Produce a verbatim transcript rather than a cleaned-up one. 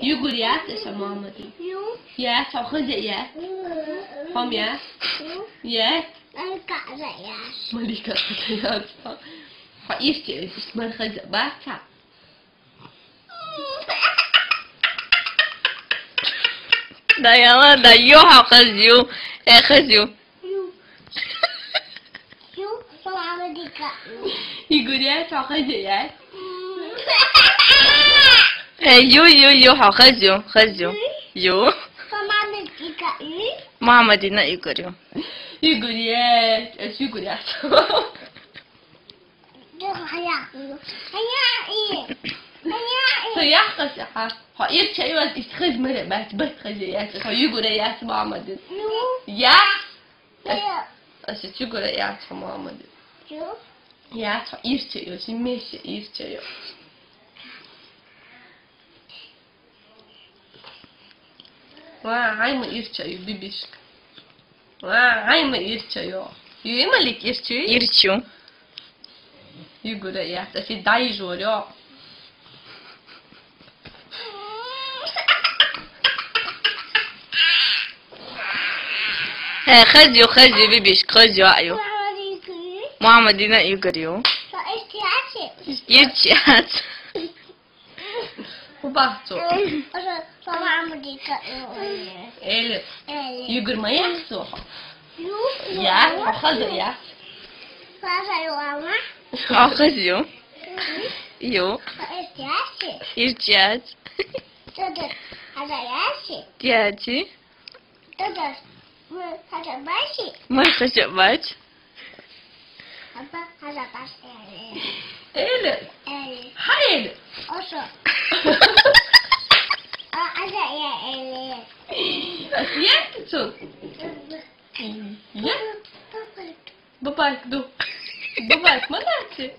Югур яц, аша Мухаммадин. Яц, хьо хаза яц. Хьо ма яц. Яц. Малика хаза яц. Хьо ирча, иш мар хаза бац. Да яла, да ё, хьо хаза ю. Э, хаза ю. Югур яц, хьо хаза яц. Э, ю, ю, ю, хьо хаза ю, хаза ю. Ю. Мухаммадина югур ю. Югур яц, аш югур яц. Хьо яхаш, хьа. Хьо ирча ю, аш иш хаза мара бац, бат хаза яц, хьо югур яц Мухаммадин. Яц. Аш, аш югур яц, хьо Мухаммадин. Яц, хьо ирча ю, аш меша ирча ю. Ва, хьай ма ирча ю, бибишка. Ва, хьай ма ирча ю. Ю, и Малик ирча ю? Ирчу. Югур яц, аш дай жор ю. Э, хаза ю, хаза ю, бибишка, хаза ю, аю. Мухаммадина югур ю. Ирча яц. Хубахцо. Эли. Эли. Югур ма яц цо? Яц, хьо хаза яц. Хьо хаза ю. Ю. Ирча яц. Яц. Мар хаза бац. Эли. Хьа, Эли. Ас яц цо? Я? Бабайк ду. Бабайк ма дац?